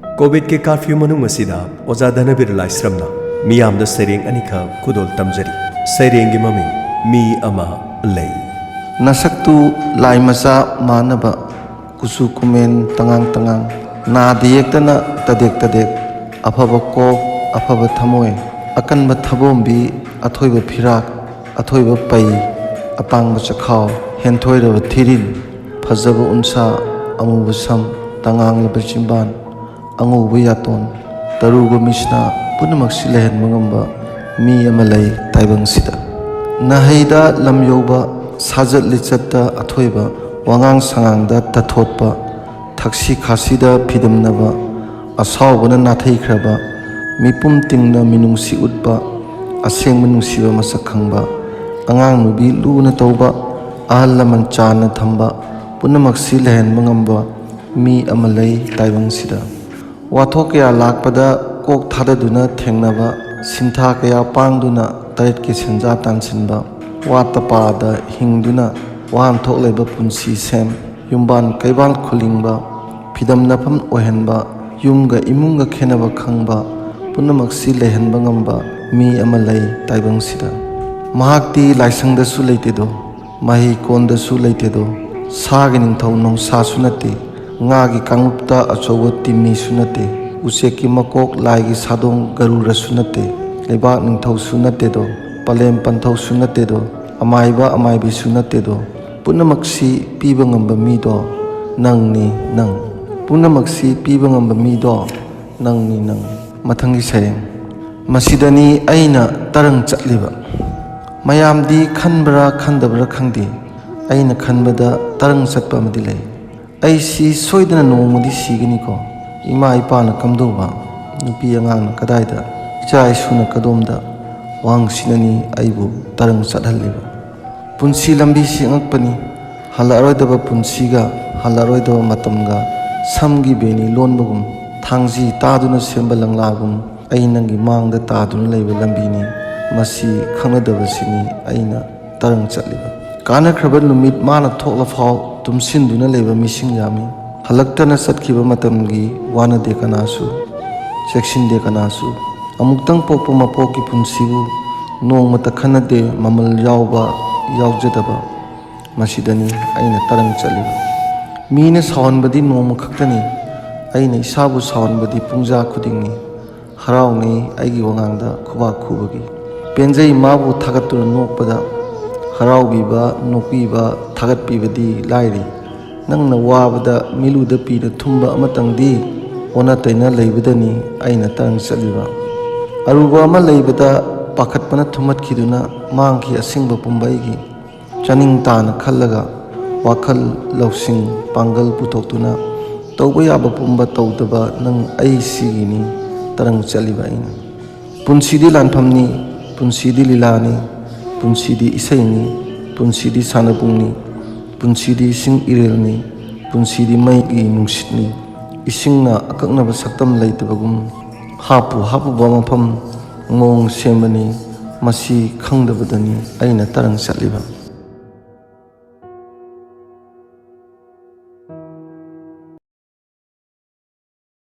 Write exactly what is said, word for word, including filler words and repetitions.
ꯀꯣꯚꯤꯗꯀꯤ curfew ꯃꯅꯨꯡ ꯑꯁꯤꯗ ꯑꯣꯖꯥ ꯙꯅꯕꯤꯔ ꯂꯥꯏꯁ꯭ꯔꯝꯅ ꯃꯤꯌꯥꯝꯗ ꯁꯩꯔꯦꯡ ꯑꯅꯤꯈꯛ ꯈꯨꯗꯣꯜ ꯇꯝꯖꯔꯤ꯫ ꯁꯩꯔꯦꯡꯒꯤ ꯃꯃꯤꯡ ꯃꯤ ꯑꯃ ꯂꯩ꯫ ꯅꯁꯛꯇꯨ ꯂꯥꯏ ꯃꯆꯥ ꯃꯥꯟꯅꯕ, ꯀꯨꯆꯨ ꯀꯨꯃꯦꯟ ꯇꯉꯥꯡ ꯇꯉꯥꯡ, ꯅꯥꯗ ꯌꯦꯛꯇꯅ ꯇꯗꯦꯛ ꯇꯗꯦꯛ, ꯑꯐꯕ ꯀꯣꯛ, ꯑꯐꯕ ꯊꯃꯣꯏ, ꯑꯀꯟꯕ ꯊꯕꯣꯝꯕꯤ, ꯑꯊꯣꯏꯕ ꯐꯤꯔꯥꯛ, ꯑꯊꯣꯏꯕ ꯄꯩ, ꯑꯇꯥꯡꯕ ꯆꯈꯥꯎ, ꯍꯦꯟꯊꯣꯏꯔꯕ ꯊꯤꯔꯤꯜ, ꯐꯖꯕ ꯎꯟꯁꯥ, ꯑꯃꯨꯕ ꯁꯝ, ꯇꯉꯥꯡꯂꯕ ꯆꯤꯝꯕꯥꯟ, ꯑꯉꯧꯕ ꯌꯥꯇꯣꯟ, ꯇꯔꯨꯕ ꯃꯤꯠꯁꯅꯥ, ꯄꯨꯝꯅꯃꯛꯁꯤ ꯂꯩꯍꯟꯕ ꯉꯝꯕ ꯃꯤ ꯑꯃ ꯂꯩ ꯇꯥꯏꯕꯪꯁꯤꯗ꯫ ꯅꯥꯍꯩꯗ ꯂꯝ ꯌꯧꯕ, ꯁꯥꯖꯠ ꯂꯤꯆꯠꯇ ꯑꯊꯣꯏꯕ, ꯋꯥꯉꯥꯡ ꯁꯉꯥꯡꯗ ꯇꯊꯣꯠꯄ, ꯊꯛꯁꯤ ꯈꯥꯁꯤꯗ ꯐꯤꯗꯝꯅꯕ, ꯑꯁꯥꯎꯕꯅ ꯅꯥꯊꯩꯈ꯭ꯔꯕ, ꯃꯤꯄꯨꯝ ꯇꯤꯡꯅ ꯃꯤꯅꯨꯡꯁꯤ ꯎꯠꯄ, ꯑꯁꯦꯡꯕ ꯅꯨꯡꯁꯤꯕ ꯃꯁꯛ ꯈꯪꯕ, ꯑꯉꯥꯡ ꯅꯨꯕꯤ ꯂꯨꯅ ꯇꯧꯕ, ꯑꯍꯜ ꯂꯃꯟ ꯆꯥꯟꯅ ꯊꯝꯕ, ꯄꯨꯝꯅꯃꯛꯁꯤ ꯂꯩꯍꯟꯕ ꯉꯝꯕ ꯃꯤ ꯑꯃ ꯂꯩ ꯇꯥꯏꯕꯪꯁꯤꯗ꯫ ꯋꯥꯊꯣꯛ ꯀꯌꯥ ꯂꯥꯛꯄꯗ ꯀꯣꯛ ꯊꯥꯗꯗꯨꯅ ꯊꯦꯡꯅꯕ, ꯁꯤꯟꯊꯥ ꯀꯌꯥ ꯄꯥꯡꯗꯨꯅ ꯇꯔꯦꯠꯀꯤ ꯁꯦꯟꯖꯥ ꯇꯥꯟꯁꯤꯟꯕ, ꯋꯥꯠꯇ ꯄꯥꯗ ꯍꯤꯡꯗꯨꯅ ꯋꯥꯍꯟꯊꯣꯛ ꯂꯩꯕ ꯄꯨꯟꯁꯤ ꯁꯦꯝ, ꯌꯨꯝꯕꯥꯟ ꯀꯩꯕꯥꯜ ꯈꯨꯂꯤꯡꯕ, ꯐꯤꯗꯝꯅꯐꯝ ꯑꯣꯏꯍꯟꯕ, ꯌꯨꯝꯒ ꯏꯃꯨꯡꯒ ꯈꯦꯠꯅꯕ ꯈꯪꯕ, ꯄꯨꯝꯅꯃꯛꯁꯤ ꯂꯩꯍꯟꯕ ꯉꯝꯕ ꯃꯤ ꯑꯃ ꯂꯩ ꯇꯥꯏꯕꯪꯁꯤꯗ꯫ ꯃꯍꯥꯛꯇꯤ ꯂꯥꯏꯁꯪꯗꯁꯨ ꯂꯩꯇꯦꯗꯣ, ꯃꯍꯩ ꯀꯣꯟꯗꯁꯨ ꯂꯩꯇꯦꯗꯣ, ꯁꯥꯒꯤ ꯅꯤꯡꯊꯧ ꯅꯣꯡꯁꯥꯁꯨ ꯅꯠꯇꯦ, ꯉꯥꯒꯤ ꯀꯥꯡꯂꯨꯞꯇ ꯑꯆꯧꯕ ꯇꯤꯝꯃꯤꯁꯨ ꯅꯠꯇꯦ, ꯎꯆꯦꯛꯀꯤ ꯃꯀꯣꯛ ꯂꯥꯏꯒꯤ ꯁꯥꯗꯣꯡ ꯒꯔꯨꯔꯁꯨ ꯅꯠꯇꯦ, ꯂꯩꯕꯥꯛ ꯅꯤꯡꯊꯧꯁꯨ ꯅꯠꯇꯦꯗꯣ, ꯄꯂꯦꯝ ꯄꯟꯊꯧꯁꯨ ꯅꯠꯇꯦꯗꯣ, ꯑꯃꯥꯏꯕ ꯑꯃꯥꯏꯕꯤꯁꯨ ꯅꯠꯇꯦꯗꯣ, ꯄꯨꯝꯅꯃꯛꯁꯤ ꯄꯤꯕ ꯉꯝꯕ ꯃꯤꯗꯣ ꯅꯪꯅꯤ ꯅꯪ꯫ ꯄꯨꯝꯅꯃꯛꯁꯤ ꯄꯤꯕ ꯉꯝꯕ ꯃꯤꯗꯣ ꯅꯪꯅꯤ ꯅꯪ꯫ ꯃꯊꯪꯒꯤ ꯁꯩꯔꯦꯡ꯫ ꯃꯁꯤꯗꯅꯤ ꯑꯩꯅ ꯇꯔꯪ ꯆꯠꯂꯤꯕ꯫ ꯃꯌꯥꯝꯗꯤ ꯈꯟꯕ꯭ꯔꯥ ꯈꯟꯗꯕ꯭ꯔꯥ ꯈꯪꯗꯦ, ꯑꯩꯅ ꯈꯟꯕꯗ ꯇꯔꯪ ꯆꯠꯄ ꯑꯃꯗꯤ ꯂꯩ꯫ ꯑꯩꯁꯤ ꯁꯣꯏꯗꯅ ꯅꯣꯡꯃꯗꯤ ꯁꯤꯒꯅꯤꯀꯣ꯫ ꯏꯃꯥ ꯏꯄꯥꯅ ꯀꯝꯗꯧꯕ, ꯅꯨꯄꯤ ꯑꯉꯥꯡꯅ ꯀꯗꯥꯏꯗ, ꯏꯆꯥ ꯏꯁꯨꯅ ꯀꯗꯣꯝꯗ, ꯋꯥꯍꯪꯁꯤꯅꯅꯤ ꯑꯩꯕꯨ ꯇꯔꯪ ꯆꯠꯍꯜꯂꯤꯕ꯫ ꯄꯨꯟꯁꯤ ꯂꯝꯕꯤꯁꯤ ꯑꯉꯛꯄꯅꯤ꯫ ꯍꯜꯂꯛꯑꯔꯣꯏꯗꯕ ꯄꯨꯟꯁꯤꯒ ꯍꯜꯂꯛꯑꯔꯣꯏꯗꯕ ꯃꯇꯝꯒ ꯁꯝꯒꯤ ꯕꯦꯅꯤ ꯂꯣꯟꯕꯒꯨꯝ, ꯊꯥꯡꯖꯤ ꯇꯥꯗꯨꯅ ꯁꯦꯝꯕ ꯂꯪꯂꯥꯒꯨꯝ, ꯑꯩ ꯅꯪꯒꯤ ꯃꯥꯡꯗ ꯇꯥꯗꯨꯅ ꯂꯩꯕ ꯂꯝꯕꯤꯅꯤ꯫ ꯃꯁꯤ ꯈꯪꯅꯗꯕꯁꯤꯅꯤ ꯑꯩꯅ ꯇꯔꯪ ꯆꯠꯂꯤꯕ꯫ ꯀꯥꯟꯅꯈ꯭ꯔꯕ ꯅꯨꯃꯤꯠ ꯃꯥꯅ ꯊꯣꯛꯂꯐꯥꯎ ꯇꯨꯝꯁꯤꯟꯗꯨꯅ ꯂꯩꯕ ꯃꯤꯁꯤꯡ ꯌꯥꯝꯃꯤ꯫ ꯍꯜꯂꯛꯇꯅ ꯆꯠꯈꯤꯕ ꯃꯇꯝꯒꯤ ꯋꯥꯅꯗꯦ ꯀꯅꯥꯁꯨ, ꯆꯦꯛꯁꯤꯟꯗꯦ ꯀꯅꯥꯁꯨ꯫ ꯑꯃꯨꯛꯇꯪ ꯄꯣꯛꯄ ꯃꯄꯣꯛꯀꯤ ꯄꯨꯟꯁꯤꯕꯨ ꯅꯣꯡꯃꯇ ꯈꯟꯅꯗꯦ ꯃꯃꯜ ꯌꯥꯎꯕ ꯌꯥꯎꯖꯗꯕ꯫ ꯃꯁꯤꯗꯅꯤ ꯑꯩꯅ ꯇꯔꯪ ꯆꯠꯂꯤꯕ꯫ ꯃꯤꯅ ꯁꯥꯎꯍꯟꯕꯗꯤ ꯅꯣꯡꯃ ꯈꯛꯇꯅꯤ, ꯑꯩꯅ ꯏꯁꯥꯕꯨ ꯁꯥꯎꯍꯟꯕꯗꯤ ꯄꯨꯡꯖꯥ ꯈꯨꯗꯤꯡꯅꯤ꯫ ꯍꯔꯥꯎꯅꯩ ꯑꯩꯒꯤ ꯋꯥꯉꯥꯡꯗ ꯈꯨꯕꯥꯛ ꯈꯨꯕꯒꯤ꯫ ꯄꯦꯟꯖꯩ ꯃꯥꯕꯨ ꯊꯥꯒꯠꯇꯨꯅ ꯅꯣꯛꯄꯗ꯫ ꯍꯔꯥꯎꯕꯤꯕ, ꯅꯣꯛꯄꯤꯕ, ꯊꯥꯒꯠꯄꯤꯕꯗꯤ ꯂꯥꯏꯔꯤ꯫ ꯅꯪꯅ ꯋꯥꯕꯗ ꯃꯤꯠꯂꯨꯗ ꯄꯤꯅ ꯊꯨꯝꯕ ꯑꯃꯇꯪꯗꯤ ꯑꯣꯟꯅ ꯇꯩꯅ ꯂꯩꯕꯗꯅꯤ ꯑꯩꯅ ꯇꯔꯪ ꯆꯠꯂꯤꯕ꯫ ꯑꯔꯨꯕ ꯑꯃ ꯂꯩꯕꯗ ꯄꯥꯈꯠꯄꯅ ꯊꯨꯝꯍꯠꯈꯤꯗꯨꯅ ꯃꯥꯡꯈꯤ ꯑꯁꯤꯡꯕ ꯄꯨꯝꯕ ꯑꯩꯒꯤ꯫ ꯆꯥꯅꯤꯡ ꯇꯥꯅ ꯈꯜꯂꯒ ꯋꯥꯈꯜ, ꯂꯧꯁꯤꯡ, ꯄꯥꯡꯒꯜ ꯄꯨꯊꯣꯛꯇꯨꯅ ꯇꯧꯕ ꯌꯥꯕ ꯄꯨꯝꯕ ꯇꯧꯗꯕ ꯅꯪ ꯑꯩ ꯁꯤꯒꯤꯅꯤ ꯇꯔꯪ ꯆꯠꯂꯤꯕ ꯑꯩꯅ꯫ ꯄꯨꯟꯁꯤꯗꯤ ꯂꯥꯟꯐꯝꯅꯤ, ꯄꯨꯟꯁꯤꯗꯤ ꯂꯤꯂꯥꯅꯤ, ꯄꯨꯟꯁꯤꯗꯤ ꯏꯁꯩꯅꯤ, ꯄꯨꯟꯁꯤꯗꯤ ꯁꯥꯟꯅꯄꯨꯡꯅꯤ, ꯄꯨꯟꯁꯤꯗꯤ ꯏꯁꯤꯡ ꯏꯔꯦꯜꯅꯤ, ꯄꯨꯟꯁꯤꯗꯤ ꯃꯩꯒꯤ ꯅꯨꯡꯁꯤꯠꯅꯤ꯫ ꯏꯁꯤꯡꯅ ꯑꯀꯛꯅꯕ ꯁꯛꯇꯝ ꯂꯩꯇꯕꯒꯨꯝ ꯍꯥꯞꯄꯨ ꯍꯥꯞꯄꯨꯕ ꯃꯐꯝ ꯃꯑꯣꯡ ꯁꯦꯝꯕꯅꯤ꯫ ꯃꯁꯤ ꯈꯪꯗꯕꯗꯅꯤ ꯑꯩꯅ ꯇꯔꯪ ꯆꯠꯂꯤꯕ꯫